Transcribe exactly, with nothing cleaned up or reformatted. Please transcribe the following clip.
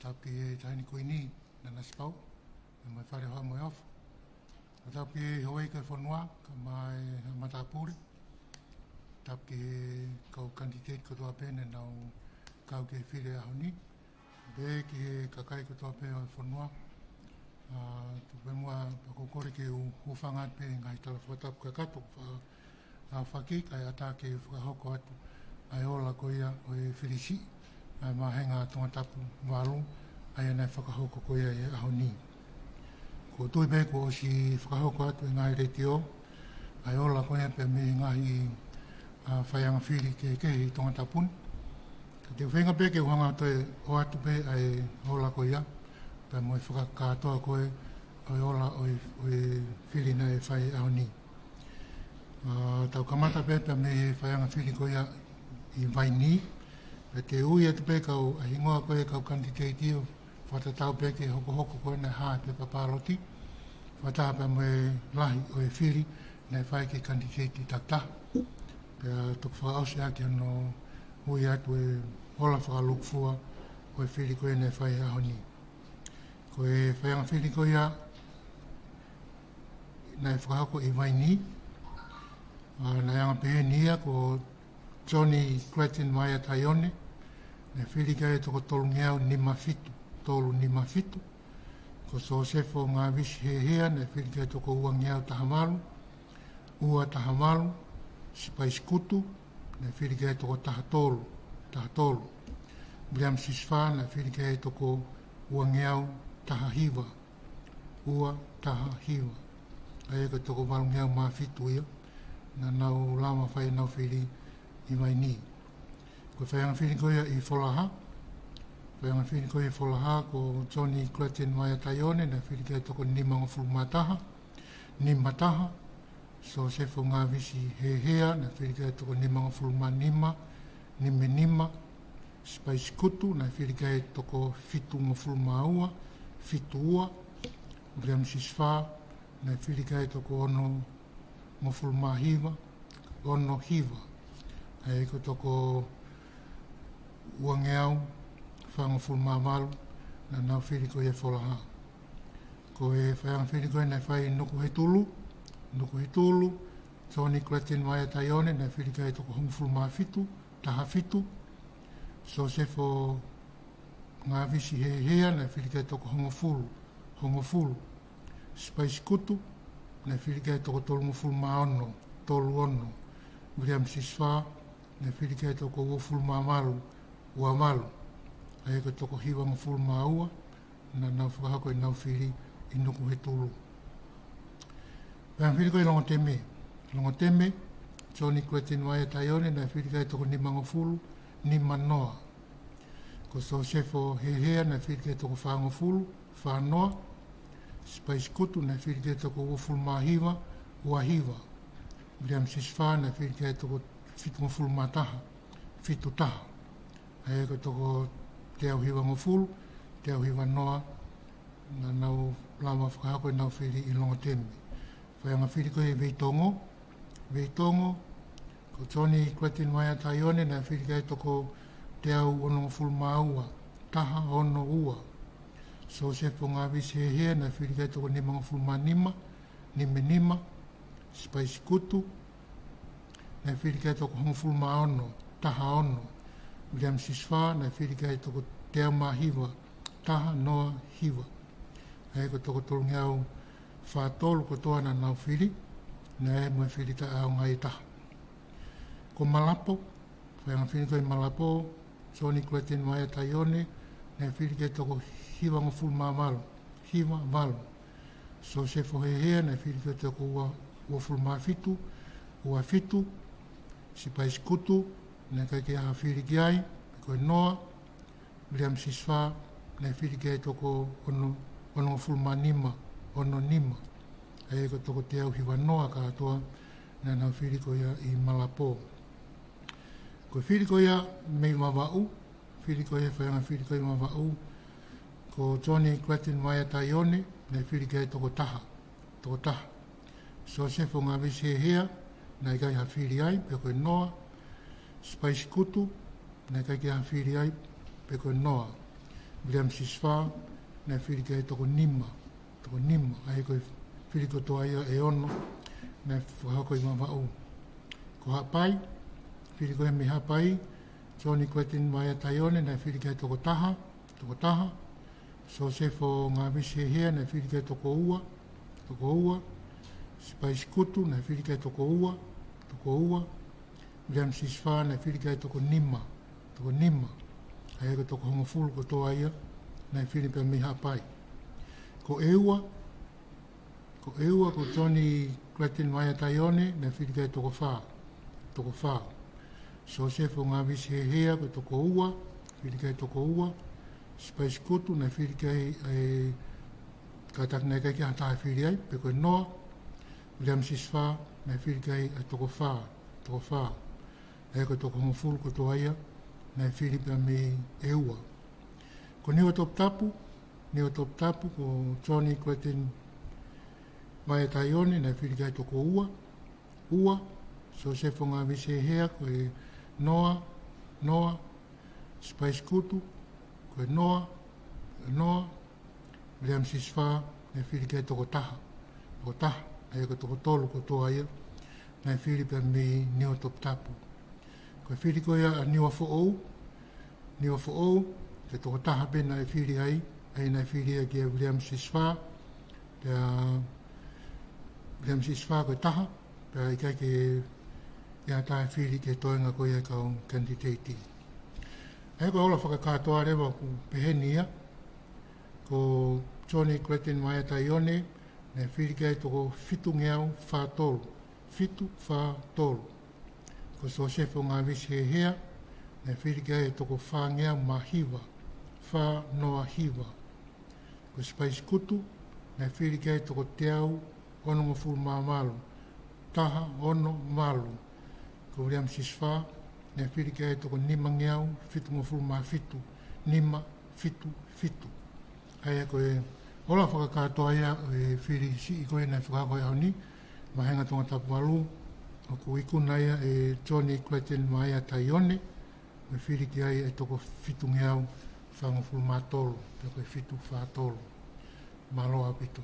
Tapu ki he Taʻahine Kuini, Nanasipauʻu, mo e Fale ʻo Haʻa Moheofo. Tapu ki he houʻeiki ʻo e fonua, kae ʻumaʻā e haʻa matāpule. Tapu ki he kau kanititeiti kotoa pē naʻa nau kau ki he fili ʻo e ʻaho ni. Pehē ki he kakai kotoa pē ʻo e fonua. ʻA, tuku pē muʻa pea ʻoku ou kole ke u hūfanga atu pē he ngaahi tala fakatapu kakato, fa-, ʻa, faki kae ʻatā ke fakahoko atu ʻa e ola ko ia ʻo e fili siʻi ʻa e māhina Tongatapu valu, ʻa ia naʻe fakahoko ko ia he ʻaho ni. ʻOku ou tui pē kuo ʻosi fakahoko atu ʻe he ngaahi letiō ʻa e ola ko ia pea mei he ngaahi, ʻa, faiʻanga fili kehekehe ʻi Tongatapu ni. Ka te u feinga pē ke u hanga atu ʻo ʻoatu pē ʻa e ola ko ia, pea mo e fakakātoa ko ē ʻo e ola ʻo e, ʻo e fili naʻe fai he ʻaho ni. ʻA, tau kamata pē pea mei he faiʻanga fili ko ia ʻi Vainī. Pea te u ui atu pē kau, ʻa e hingoa ko ia kau kanititeiti ʻo fakatatau pē ki he hokohoko ko ē naʻe hā he pepa pāloti. Fakataha pē mo e lahi ʻo e fili naʻe fai ki he kanititeiti takitaha. Pea toki fakaʻosi ʻaki hono ui atu e ola fakalūkufua ʻo e fili ko ia naʻe fai he ʻaho ni. Ko e faiʻanga fili ko ia naʻe fakahoko ʻi Vainī. ʻA, naʻe anga peheni ia: ko Johnny Grattan Vaea Taione, naʻe fili ki ai e toko tolungeau nima fitu, tolu nima fitu. Ko Sosefo Ngavisi Hehea, naʻe fili ki ai e toko uangeau taha valu, ua taha valu. Sipaisi Kutu, naʻe fili ki ai e toko taha tolu, taha tolu. William Sisifā, naʻe fili ki ai e toko uangeau taha hiva, ua taha hiva. ʻA ia ko e toko valungeau mā fitu ia naʻa nau lava fai ʻenau fili ʻi Vainī. Ko e faiʻanga fili ko ia ʻi Folaha. Faiʻanga fili ko ia ʻi Folaha, ko Johnny Grattan Vaea Taione, naʻe fili ki ai e toko nimangofulu mā taha, nima taha. Sosefo Ngavisi Hehea, naʻe fili ki ai e toko nimangofulu mā nima, nima nima. Sipaisi Kutu, naʻe fili ki ai e toko fitungofulu mā ua, fitu ua. William Sisifā, naʻe fili ki ai e toko onongofulu mā hiva, ono hiva. ʻA ia ko e toko uangeau fāngofulu mā valu naʻa nau fili ko ia ʻi Folaha. Ko e faiʻanga fili ko ia naʻe fai ʻi Nukuhetulu. Nukuhetulu, Johnny Grattan Vaea Taione, naʻe fili ki ai e toko hongofulu mā fitu, taha fitu. Sosefo Ngavisi Hehea, naʻe fili ki ai e toko hongofulu, hongofulu. Sipaisi Kutu, naʻe fili ki ai e toko tolungofulu mā ono, tolu ono. William Sisifā, naʻe fili ki ai e toko uofulu mā valu, ua valu. ʻA ia ko e toko hivangofulu mā ua naʻa nau fakahoko ʻenau fili ʻi Nukuhetulu. Faiʻanga fili ko ia ʻi Longoteme. Longoteme, Johnny Grattan Vaea Taione, naʻe fili ki ai e toko nimangofulu, nima noa. Ko Sosefo Hehea, naʻe fili ki ai e toko fāngofulu, fā noa. Sipaisi Kutu, naʻe fili ki ai e toko uofulu mā hiva, ua hiva. William Sisifā, naʻe fili ki ai e toko fitungofulu mā taha, fitu taha. ʻA ia ko e toko teau hivangofulu, teau hiva noa naʻa nau lava fakahoko ʻenau fili ʻi Longoteme. Faiʻanga fili ko ia ʻi Veitongo. Veitongo, ko Johnny Grattan Vaea Taione, naʻe fili ki ai e toko teau onongofulu mā ua, taha ono ua. Sosefo Ngavisi Hehea, naʻe fili ki ai e toko nimangofulu mā nima, nima nima. Sipaisi Kutu, naʻe fili ki ai e toko hongofulu mā ono, taha ono. William Sisifā, naʻe fili ki ai e toko teau mā hiva, taha noa hiva. ʻA ia ko e toko tolungeau fā tolu kotoa naʻa nau fili, naʻe ʻi ai mo e fili taʻeʻaonga ʻe taha. Ko Malapo, faiʻanga fili ko ia ʻi Malapo, Johnny Grattan Vaea Taione, naʻe fili ki ai e toko hivangofulu mā valu, hiva valu. Sosefo Hehea, naʻe fili ki ai e toko ua, uofulu mā fitu, ua fitu. Sipaisi Kutu, naʻe ʻikai ke ʻi ai ha fili ki ai, pe ko e noa. William Sisifā, naʻe fili ki ai e toko ono, onongofulu mā nima, ono nima. ʻA ia ko e toko teau hiva noa kātoa naʻa nau fili ko ia ʻi Malapo. Ko e fili ko ia mei Vavaʻu, fili ko ia, faiʻanga fili ko ia ʻi Vavaʻu, ko Johnny Grattan Vaea Taione, naʻe fili ki ai e toko taha, toko taha. Sosefo Ngavisi Hehea, naʻe ʻikai ha fili ai, pe ko e noa. Sipaisi Kutu, naʻe ʻikai ke ʻi ai ha fili ai, pe ko e noa. William Sisifā, naʻe fili ki ai e toko nima, toko nima, ʻa ia ko e fili kotoa ia ʻe ono naʻe fakahoko ʻi Vavaʻu. Ko Haʻapai, fili ko ē mei Haʻapai, Johnny Clayton Vaea Taione, naʻe fili ki ai e toko taha, toko taha. Sosefo Ngāvisi Hehea, naʻe fili ki ai e toko ua, toko ua. Sipaisi Kutu, naʻe fili ki ai e toko ua, toko ua. William Sisifā, naʻe fili ki ai e toko nima, toko nima. ʻA ia ko e toko hongofulu kotoa ia naʻe fili pē mei Haʻapai. Ko ʻEua, ko ʻEua, ko Johnny Clayton Vaea Taione, naʻe fili ki ai e toko fā, toko fā. Sosefo Ngāvisi Hehea, ko e toko ua, fili ki ai e toko ua. Sipaisi Kutu, naʻe fili ki ai, ʻa ia kātaki naʻe ʻikai ke ʻi ai ha taha ʻe fili ai, pea ko e noa. William Sisifā, naʻe fili ki ai e toko fā, toko fā. ʻA ia ko e toko hongofulu kotoa ia naʻe fili pē mei ʻEua. Ko Niuatoputapu, Niuatoputapu, ko Johnny Clayton Vaea Taione, naʻe fili ki ai e toko ua, ua. Sosefo Ngāvisi Hehea, ko e noa, noa. Sipaisi Kutu, ko e noa, noa. William Sisifā, naʻe fili ki ai e toko taha, toko taha. ʻA ia ko e toko tolu kotoa ia naʻe fili pē mei Niuatoputapu. Ko e fili ko ia ʻa Niuafoʻou, Niuafoʻou, ko e toko taha pē naʻe fili ai, ʻa ia naʻe fili ai kia William Sisifā, pea William Sisifā ko e taha, pea ʻikai ke ʻi ai ha taha ʻe fili ki he toenga ko ia ʻa e kau kanititeiti. ʻA ia ko e ola fakakātoa leva ʻoku peheni ia, ko Johnny Clayton Vaea Taione, naʻe fili ki ai e toko fitungeau fā tolu, fitu fā tolu. Ko Sosefo Ngāvisi Hehea, naʻe fili ki ai e toko fāngeau mā hiva, fā noa hiva. Ko Sipaisi Kutu, naʻe fili ki ai e toko teau onongofulu mā valu, taha ono valu. Ko William Sisifā, naʻe fili ki ai e toko nimangeau fitungofulu mā fitu, nima fitu fitu. ʻA ia ko e ola fakakātoa ia ʻo e fili siʻi ko ē naʻe fakahoko he ʻaho ni, Vahenga Tongatapu valu, ʻoku ikuna ia ʻe Johnny Clayton Vaea Taione, mo e fili ki ai e toko fitungeau fāngofulu mā tolu, pea ko e fitu fā tolu. Mālō ʻaupito.